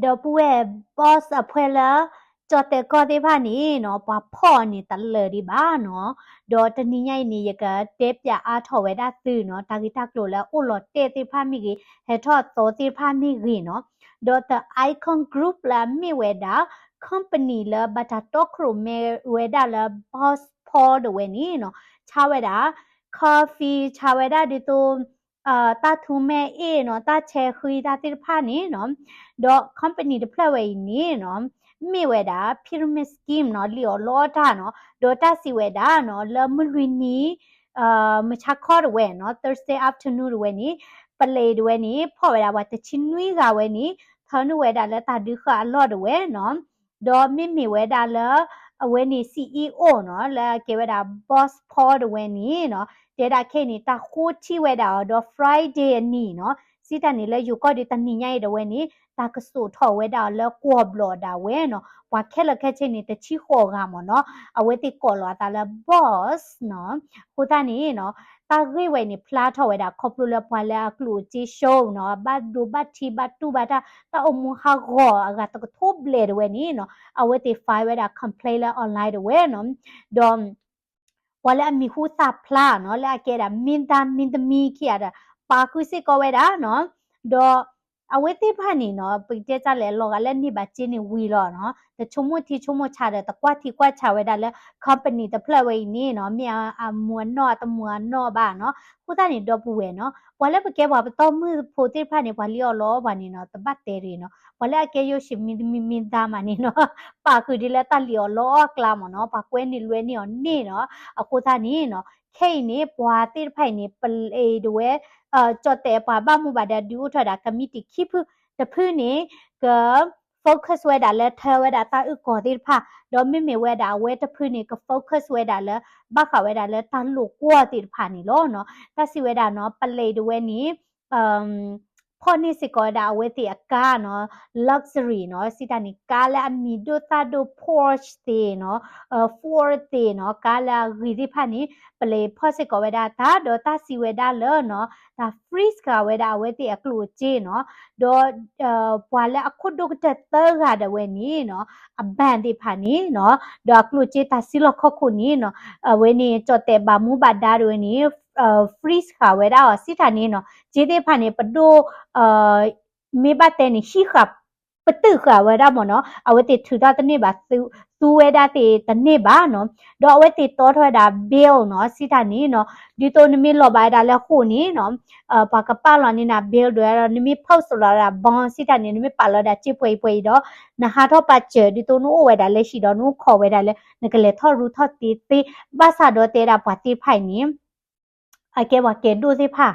ဒီပုၢ်ဝဲၢ် boss အဖှဲလၢ ကၠီၣ်တဲၣ်ကီၢ်သ့ၣ်တဖၣ်န့ၣ်နီၤ ပှၤဖီၣ်အီၤန့ၣ်တလၢာ်ဒံးဘၣ်နီၤ. ဒီးတနံၤညါအံၤန့ၣ် ယကတဲပၠးအါထီၣ်ဝဲဒၣ်သုနီၤ တၢ်ဂ့ၢ်တၢ်ကျိၤလၢအအိၣ်လီၤတဲာ်သ့ၣ်တဖၣ်မ့ၢ်ဂ့ၤ ဟဲထီၣ်သီသ့ၣ်တဖၣ်မ့ၢ်ဂ့ၤနီၤ. ဒီး The Icon Group လၢအမ့ၢ်ဝဲဒၣ် company လၢဘၣ်တၢ်တီခိၣ်ရိၣ်မဲဝဲဒၣ်လၢ Boss Paul တဝဲန့ၣ်နီၤ ဆါဝဲဒၣ် coffee ဆါဝဲဒၣ်ဒ်သိး တၢ်ထူမဲအ့ၣ်နီၤ တၢ်ဆဲဃံတၢ်သ့ၣ်တဖၣ်န့ၣ်နီၤ, ဒီး company တဖျၢၣ်ဝဲအံၤန့ၣ်နီၤ မ့ၢ်ဝဲဒၣ် pyramid scheme နီၤ လံၣ်အီၣ်လီအီၣ်တၢ်နီၤ, ဒီးတၢ်စံးဝဲဒၣ်နီၤ လၢမုၢ်လွံၢ်နံၤ မုၢ်ဆါခီတဝဲနီၤ Thursday afternoon တဝဲန့ၣ် ပလံးတဝဲန့ၣ် ဖီၣ်ဝဲဒၣ်ပှၤတဆံနွံဂၤဝဲန့ၣ် ထၢနုာ်ဝဲဒၣ်လၢတၢ်ဒုးဃာ်အလီၢ်တဝဲနီၤ, ဒီးမ့မ့ၢ်ဝဲဒၣ်လၢ အဝဲန့ၣ် CEO နီၤ လၢအကဲဝဲဒၣ် Boss Paul တဝဲန့ၣ်နီၤ တဲဒၣ်ခဲအံၤန့ၣ် တၢ်ဃိထံဝဲဒၣ်အီၤဒီး Friday အနံၤနီၤ စံးတၢ်န့ၣ်လၢယိၤကီၢ်ဒုးတနံၤညါအံၤတဝဲန့ၣ် တၢ်ကစိာ်ထီၣ်ဝဲဒၣ်အီၤလၢကွီၢ်ဘျီၣ်ဒၣ်ဝဲနီၤ, ပှၤခဲလၢာ်ခဲဆ့န့ၣ် တဆံဃိးဂၤမ့ၢ်နီၤ, အဝဲသ့ၣ်ကိးလီၤအသးလၢ boss နီၤ, အဃိသတးန့ၣ်နီၤ တၢ်ဂ့ၢ်ဝဲန့ၣ် ဖျါထီၣ်ဝဲဒၣ်ခီဖျိလၢပှၤလၢအကျိၣ်အစ့ show နီၤ ဘၣ်ဒိဘၣ်ထံးဘၣ်တူၢ်ဘၣ်တၢ် တၢ်အိၣ်မူဟးဂီၤအဂၤတကထိဘျဲၣ်တဝဲန့ၣ်နီၤ အဝဲသ့ၣ် file ဝဲဒၣ် complaint လၢ online တဝဲနီၤ, ဒီး ပှၤလၢအမံၤဟူသၣ်ဖျါနီၤ လၢအကဲဒၣ် မင်းသား မင်းသမီး ခံဂၤဒီး ပာ်ဃုာ်စ့ၢ်ကီးဝဲဒၣ်နီၤ, ဒီးအဝဲသ့ၣ်တဖၣ်န့ၣ်နီၤ ပကတဲတၢ်လဲၣ် လီၤဂာ်လၢန့ၢ်ဘၣ်စ့န့ၣ်ဝံၤလီၤနီၤ, တဆိကမိၣ်ထံဆိကမိၣ်ဆးဒီး တကွၢ်ထံကွၢ်ဆးဝဲဒၣ်လၢ company တဖျၢၣ်ဝဲအံၤန့ၣ်နီၤ မ့ၢ်အမူအနီၢ်အတမူအနီၢ်ဘၣ်နီၤ, အဃိသတးန့ၣ် ဒီပုၢ်ဝဲၢ်နီၤ ပှၤလၢပကဲပှၤပတီၢ်မုၢ်ဖိသ့ၣ်တဖၣ်န့ၣ် ပှၤလံၣ်အီၣ်လီအီၣ်ပှၤန့ၣ်နီၤ တဘၣ်တဲတဂ့ၤနီၤ, ပှၤလၢအကဲယိၣ်ၡံး မင်းသမီး မင်းသား မးန့ၣ်နီၤ ပာ်ဃုာ်ဒ်လၢတၢ်လံၣ်အီၣ်လီအီၣ်အကျါမ့ၢ်နီၤ, ပှၤကွဲန့ၢ်လွဲန့ၢ်အီၤန့ၣ်နီၤ, အဃိသတးန့ၣ်နီၤ ခဲအံၤန့ၣ် ပှၤသ့ၣ်တဖၣ်အံၤန့ၣ် ပလံးတဝဲ ကၠီၣ်တဲၣ်ပှၤဘၣ်မူဘၣ်ဒါဒုးအိၣ်ထီၣ်ဝဲဒၣ် committee ခံဖု, တဖုန့ၣ် က focus ဝဲဒၣ်လၢထၢဝဲဒၣ်တၢ်အုၣ်ကီၤသ့ၣ်တဖၣ်, ဒီးမ့မ့ၢ်ဝဲဒၣ်အဝဲတဖုန့ၣ် က focus ဝဲဒၣ်လၢ ဘၣ်ဃးဝဲဒၣ်လၢတၢ်လိာ်ကွီၢ်သ့ၣ်တဖၣ်န့ၣ်လီၤနီၤ, တၢ်စံးဝဲဒၣ်နီၤ ပလံးတဝဲန့ၣ် ဖီၣ်န့ၢ်စ့ၢ်ကီးဝဲဒၣ်အဝဲသ့ၣ်အကါနီၤ luxury နီၤ စံးတၢ်န့ၣ် ကါလၢအမံၤဒိၣ်သၣ်ဒိၣ် Porsche သ့ၣ်နီၤ Ford သ့ၣ်နီၤ ကါလၢအဂ့ၤသ့ၣ်တဖၣ်န့ၣ် ပလံးဖီၣ်စ့ၢ်ကီးဝဲဒၣ်တၢ် ဒီးတၢ်စံးဝဲဒၣ်လၢနီၤ တၢ် freeze ဃာ်ဝဲဒၣ်အဝဲသ့ၣ်အကျိၣ်အစ့နီၤ, ဒီး ပှၤလၢအခိၣ်ဒိၣ်ကတၢၢ်သၢဂၤဒၣ်ဝဲန့ၣ်နီၤ အ bank သ့ၣ်တဖၣ်န့ၣ်နီၤ ဒီးအကျိၣ်စ့တၢ်စုလီၢ်ခီၣ်ခိၣ်န့ၣ်နီၤ အဝဲန့ၣ် ကၠီၣ်တဲၣ်ဘၣ်မူဘၣ်ဒါဒၣ်ဝဲန့ၣ် freeze ဃာ်ဝဲဒၣ်အီၤ စံးတၢ်န့ၣ်နီၤ စ့သ့ၣ်တဖၣ်န့ၣ် ပဒိၣ် မ့ၢ်ဘၣ်တဲန့ၣ် ဟံးဃာ် ပတုာ်ဃာ်ဝဲဒၣ်မ့ၢ်နီၤ အဝဲသ့ၣ်ထုးထီၣ်တန့ၢ်ဘၣ် သူဝဲဒၣ်သ့ၣ်တန့ၢ်ဘၣ်နီၤ, ဒီးအဝဲသ့ၣ်တီထီၣ်ဝဲဒၣ် bill နီၤ စံးတၢ်န့ၣ်နီၤ ဒ်သိးနမ့ၢ်လီၤဘၣ်ဝဲဒၣ်လၢဃိာ်န့ၣ်နီၤ ပှၤကပာ်လီၤန့ၢ်နၤ bill ဒၣ်ဝဲဒီး နမ့ၢ် post လီၤဝဲဒၣ် bond စံးတၢ်န့ၣ် နမ့ၢ်ပာ်လီၤဝဲဒၣ်စ့ပှဲၤအံၤပှဲၤအံၤဒီး နဟးထီၣ်ပာ်စၢၤ ဒ်သိးနအိၣ်ဝဲဒၣ်လၢဟံၣ်ဒီးနအိၣ်ခိးဝဲဒၣ်လၢ နကလဲၤထီၣ်ရူထီၣ်တ့သ့, ဘၣ်ဆၣ်ဒီးတဲဒၣ်ပှၤသ့ၣ်တဖၣ်အံၤန့ၣ် အကဲပှၤကဲဒိၣ်သ့ၣ်တဖၣ်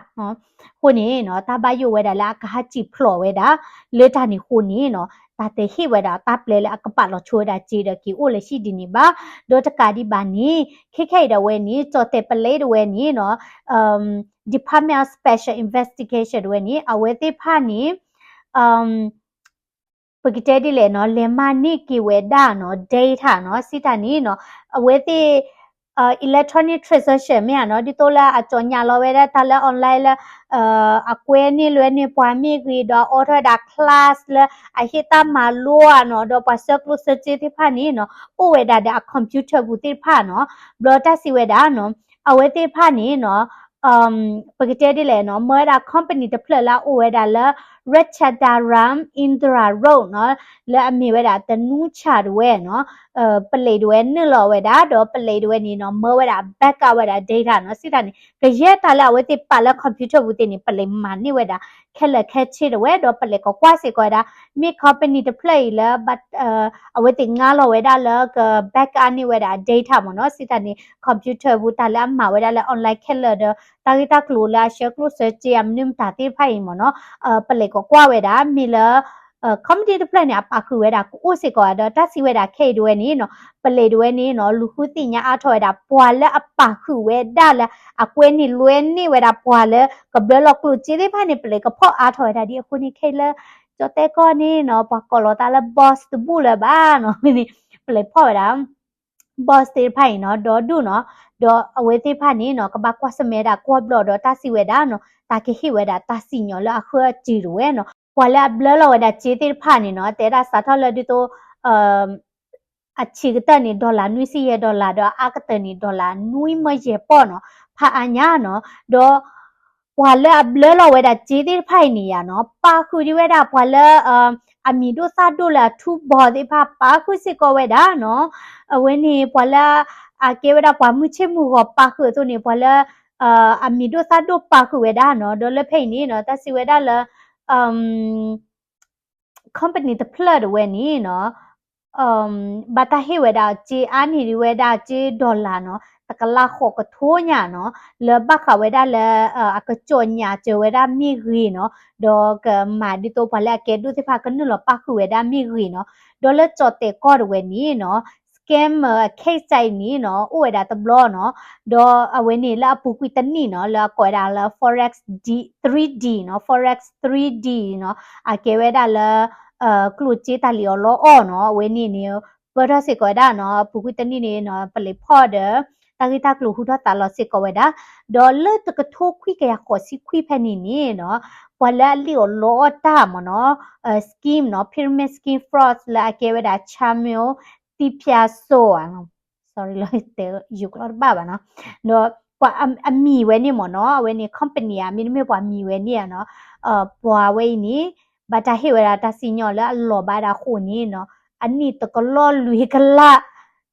အဃိန့ၣ်နီၤ တၢ်ဘၣ်ယိၣ်ဝဲဒၣ်လၢအကဟးစံၣ်ဖျိးဝဲဒၣ် လၢတၢ်န့ၣ်အဃိန့ၣ်နီၤ တၢ်တဟ့ၣ်ဝဲဒၣ်တၢ်ပျဲလၢအကပာ်လီၤဆိဝဲဒၣ်စ့ဒီးက့ၤအိၣ်လၢဟံၣ်ဒ်န့ၣ်ဘၣ်, ဒီးတကးဒံးဘၣ်န့ၣ် ခဲခဲအံၤဒၣ်ဝဲန့ၣ် ကၠီၣ်တဲၣ်ပလံးဒၣ်ဝဲန့ၣ်နီၤ Department of Special Investigation ဒၣ်ဝဲန့ၣ် အဝဲသ့ၣ်တဖၣ်န့ၣ် ပကတဲဒ်လဲၣ်နီၤ လဲၤမၤန့ၢ်က့ၤဝဲဒၣ်နီၤ data နီၤ စံးတၢ်န့ၣ်နီၤ အဝဲသ့ၣ် electronic transaction မ့ၢ်ဧါနီၤ ဒ်သိးလၢအကၠီၣ်ညါလီၤဝဲဒၣ်တၢ်လၢ online လၢ အကွဲန့ၢ်လွဲန့ၢ်ပှၤမ့ၢ်ဂ့ၤ ဒီးအအိးထီၣ်ဝဲဒၣ် class လၢအဟ့ၣ်တၢ်မၤလိဧါနီၤ ဒီးပှၤဆှၢကျိၣ်ဆှၢစ့သ့ၣ်တဖၣ်န့ၣ်နီၤ အိၣ်ဝဲဒၣ်ဒီးအ computer ပူၤသ့ၣ်တဖၣ်နီၤ ဘျီတၢ်စံးဝဲဒၣ်နီၤ အဝဲသ့ၣ်တဖၣ်န့ၣ်နီၤ ပကတဲဒ်လဲၣ်နီၤ မၢဝဲဒၣ် company တဖျၢၣ်လၢအအိၣ်ဝဲဒၣ်လၢ Ratchadaram Indira Road နီၤ လၢအမ့ၢ်ဝဲဒၣ် တနူဆၣ် ဒၣ်ဝဲနီၤ ပလံးဒၣ်ဝဲနုာ်လီၤဝဲဒၣ် ဒီးပလံးဒၣ်ဝဲန့ၣ်နီၤ မၢဝဲဒၣ် backup ဝဲဒၣ် data နီၤ စံးတၢ်န့ၣ် ကယဲၢ်တၢ်လၢအဝဲသ့ၣ်ပာ်လၢ computer ပူၤသ့ၣ်န့ၣ် ပလံးမၤန့ၢ်ဝဲဒၣ် ခဲလၢာ်ခဲဆ့ဒၣ်ဝဲ ဒီးပလံးကကွၢ်စ့ၢ်ကီးဝဲဒၣ် မ့ၢ် company တဖျၢၣ်အံၤလၢ အဝဲသ့ၣ်ငါလီၤဝဲဒၣ်လၢက backup န့ၢ်ဝဲဒၣ် data မ့ၢ်နီၤ စံးတၢ်န့ၣ် computer ပူၤတၢ်လၢအမၤဝဲဒၣ်လၢ online ခဲလၢာ်ဒီး တၢ်ဂ့ၢ်တၢ်ကျိၤလၢအဆှၢကျိၣ်ဆှၢစ့အမနုၤမတၤသ့ၣ်တဖၣ်အံၤမ့ၢ်နီၤ ပလံးကကွၢ်ဝဲဒၣ် မ့ၢ်လၢ company တဖျၢၣ်န့ၣ် အပာ်ဃုာ်ဝဲဒၣ်ကအိၣ်စ့ၢ်ကီးဒီး တၢ်စံးဝဲဒၣ်ခဲအံၤဒၣ်ဝဲန့ၣ်နီၤ ပလံးဒၣ်ဝဲန့ၣ်နီၤ လူၤဃုသ့ၣ်ညါအါထီၣ်ဝဲဒၣ် ပှၤလၢအပာ်ဃုာ်ဝဲဒၣ်လၢ အကွဲန့ၢ်လွဲန့ၢ်ဝဲဒၣ်ပှၤလၢ ကဘျၢလီၤကျိၣ်စ့သ့ၣ်တဖၣ်န့ၣ် ပလံးကဖီၣ်အါထီၣ်ဝဲဒၣ်ဒ်အဃိန့ၣ် ခဲအံၤလၢ ကၠီၣ်တဲၣ်ကီၢ်န့ၣ်နီၤ ပှၤကိးလီၤသးလၢ boss တဘူၣ်လၢၤဘၣ်နီၤ မ့ၢ်န့ၣ် ပလံးဖီၣ်ဝဲဒၣ် boss သ့ၣ်တဖၣ်အံၤနီၤ ဒီဒူၣ်နီၤ ဒီးအဝဲသ့ၣ်တဖၣ်န့ၣ်နီၤ ကဘၣ်ကွၢ်ဆၢၣ်မဲာ်ဒၣ်ကွီၢ်ဘျီၣ်ဒီးတၢ်စံးဝဲဒၣ်နီၤ တၢ်ကဟ့ၣ်ဝဲဒၣ်တၢ်စံၣ်ညီၣ်လၢအဃၢအစူၤဒၣ်ဝဲနီၤ ပှၤလၢအဘျၢလီၤဝဲဒၣ်စ့သ့ၣ်တဖၣ်န့ၣ်နီၤ တဲဒၣ်စးထီၣ်လၢဒ်သိး အဆံးကတၢၢ်န့ၣ် dollar နွံဆံယဲၢ် dollar ဒီးအါကတၢၢ်န့ၣ် dollar နွံမၢယဲၢ်ပီၢ်နီၤ ဖးအါညါနီၤ ဒီး ပှၤလၢအဘျၢလီၤဝဲဒၣ်စ့သ့ၣ်တဖၣ်အံၤန့ၣ်ယါနီၤ ပာ်ဃုာ်ဒံးဝဲဒၣ်ပှၤလၢ အမံၤဒိၣ်သၣ်ဒိၣ်လၢအထူဘီသ့ၣ်တဖၣ် ပာ်ဃုာ်စ့ၢ်ကီးဝဲဒၣ်နီၤ အဝဲန့ၣ် ပှၤလၢ အကဲဝဲဒၣ်ပှၤမုၢ်ဆ့ၣ်မုၢ်ဂီၤပာ်ဃုာ်အသိးန့ၣ် ပှၤလၢ အမံၤဒိၣ်သၣ်ဒိၣ်ပာ်ဃုာ်ဝဲဒၣ်နီၤ ဒီးလၢဖဲအံၤန့ၣ်နီၤ တၢ်စံးဝဲဒၣ်လၢ company တဖျၢၣ်တဝဲန့ၣ်နီၤ ဘၣ်တၢ်ဟ့ၣ်ဝဲဒၣ်စ့အါန့ၢ်ဒံးဝဲဒၣ်စ့ dollar နီၤ တကလးဃိးကထိညါနီၤ လၢဘၣ်ဃးဝဲဒၣ်လၢ အကစီၣ်ညါစၢၤဝဲဒၣ်မ့ၢ်ဂ့ၤနီၤ ဒီးကမၤဒ်သိးပှၤလၢအကဲဒိၣ်သ့ၣ်တဖၣ်ကနုာ်လီၤပာ်ဃုာ်ဝဲဒၣ်မ့ၢ်ဂ့ၤနီၤ ဒီးလၢကၠီၣ်တဲာ်ကီၢ်တဝဲန့ၣ်နီၤ scammer အ case အံၤန့ၣ်နီၤ အိၣ်ဝဲဒၣ်တဘျီနီၤ ဒီးအဝဲန့ၣ်လၢအပူၤကွံာ်တနံၣ်နီၤ လၢအကိးဝဲဒၣ်လၢ forex three D နီၤ forex three D နီၤ အကဲဝဲဒၣ်လၢ ကျိၣ်စ့တၢ်လံၣ်အီၣ်လီအီၣ်နီၤ အဝဲန့ၣ်န့ၣ် ပၢၢ်ထီၣ်စ့ၢ်ကီးဝဲဒၣ်နီၤ ပူၤကွံာ်တနံၣ်န့ၣ်နီၤ ပလံးဖီၣ်ဒီး တၢ်ဂ့ၢ်တၢ်ကျိၤဟူထီၣ်သးလီၤစ့ၢ်ကီးဝဲဒၣ် ဒီးလၢတကထိခွံကယၤဃိးဆံခွံဖဲန့ၣ်န့ၣ်နီၤ ပှၤလၢအလံၣ်အီၣ်လီအီၣ်တၢ်မ့ၢ်နီၤ scheme နီၤ pyramid scheme fraud လၢအကဲဝဲဒၣ် Chamil Tipiaso ဧါ sorry လီၤ တဲယူၤကျီတဘၣ်ဘၣ်နီၤ ဒီးပှၤအမံၤဝဲန့ၣ်မ့ၢ်နီၤ အဝဲန့ၣ် company ဧါ မ့တမ့ၢ်ပှၤမံၤဝဲန့ၣ်ဧါနီၤ ပှၤဝဲအံၤန့ၣ် ဘၣ်တၢ်ဟ့ၣ်ဝဲဒၣ်တၢ်စံၣ်ညီၣ်လၢအလီၤဘၣ်ဒၣ်အဃိန့ၣ်နီၤ အနံၣ်တကလီၢ်လွံၢ်ကလး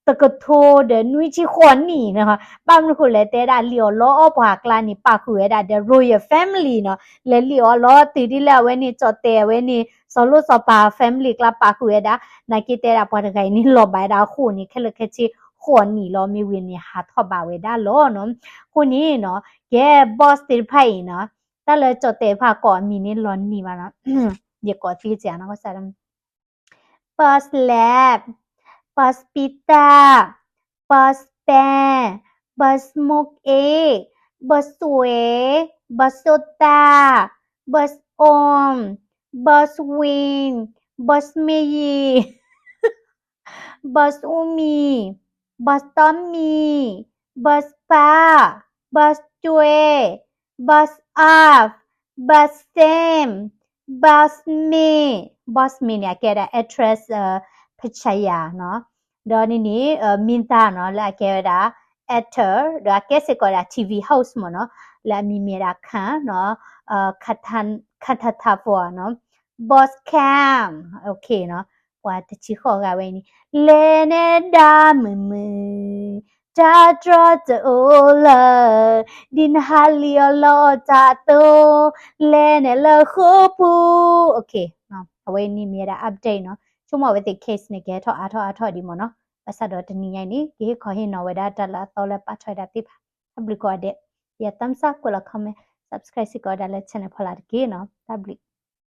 တကထိဒီးနွံဆံဃိးနံၣ်နီၤ ဘၣ်မနုၤဃိလဲၣ်တဲဒၣ်လံၣ်အီၣ်လီအီၣ်ပှၤကျါန့ၣ် ပာ်ဃုာ်ဝဲဒၣ်ဒီး royal family နီၤ လဲၤလံၣ်အီၣ်လီတုၤဒ်လၢအဝဲန့ၣ် ကၠီၣ်တဲာ်အဝဲန့ၣ် စီၤလိၣ်စီၤပၤ family ကျါပာ်ဃုာ်ဝဲဒၣ် နာ်က့တဲဒၣ်ပှၤတဂၤအံၤန့ၣ် လီၤဘၣ်ဝဲဒၣ်အဃိန့ၣ် ခဲလၢာ်ခဲဆ့ဃိးနံၣ်လီၤ မ့ၢ်ဝံၤန့ၣ် ဟးထီၣ်ဘၣ်ဝဲဒၣ်လီၤနီၤ အဃိန့ၣ်နီၤ ကဲ boss သ့ၣ်တဖၣ်အံၤနီၤ တၢ်လၢကၠီၣ်တဲာ်တဖၣ်ကိးအမံၤန့ၣ်လီၤနံၤဘၣ်နီၤ ယကိးသ့စ့ၢ်နီၤ boss lab, boss pita, boss pea, boss smoke egg, boss swear, boss sota, boss om, boss win, boss meyir, boss umi, boss tommy, boss pa, boss cue, boss af, boss sam, boss me, boss me န့ၣ် အကဲဒၣ် actress ဖၠယၤနီၤ ဒီးန့ၣ်န့ၣ် မင်းသား နီၤ လၢအကဲဝဲဒၣ် actor ဒီးအကဲစ့ၢ်ကီးဒၣ် TV host မ့ၢ်နီၤ လၢအမံၤမ့ၢ်ဒၣ် Khan နီၤ Khan Thanthafor နီၤ boss Cam နီၤ ပှၤတဆံဃိးဂၤဝဲအံၤန့ၣ် လဲၤနဲဒၣ်မုာ်မုာ် တၢ်တြီတအိၣ်လၢၤ ဒ်နဟးလံၣ်အီၣ်လီအီၣ်တၢ်အသိး လဲၤနဲလၢဃိာ်ပူၤ အဝဲန့ၣ်မ့ၢ်ဝဲဒၣ် update နီၤ ဆိကမိၣ်အဝဲသ့ၣ် case န့ၣ် ကဟဲထီၣ်အါထီၣ်အါထီၣ်ဒံးမ့ၢ်နီၤ ဘၣ်ဆၣ်ဒီးတနံၤညါအံၤန့ၣ် ကဟ့ၣ်ခီဟ့ၣ်နီၤဝဲဒၣ်တၢ်လၢအသီလၢပာ်ထီၣ်ဝဲဒၣ်သ့ၣ်တဖၣ် တၢ်ဘျုးကိးဂၤဒဲး ယ thumbs up ကွဲးလီၤ comment subscribe စ့ၢ်ကီးဝဲဒၣ်လၢ channel ဖီလာ်တက့ၢ်နီၤ တၢ်ဘျုး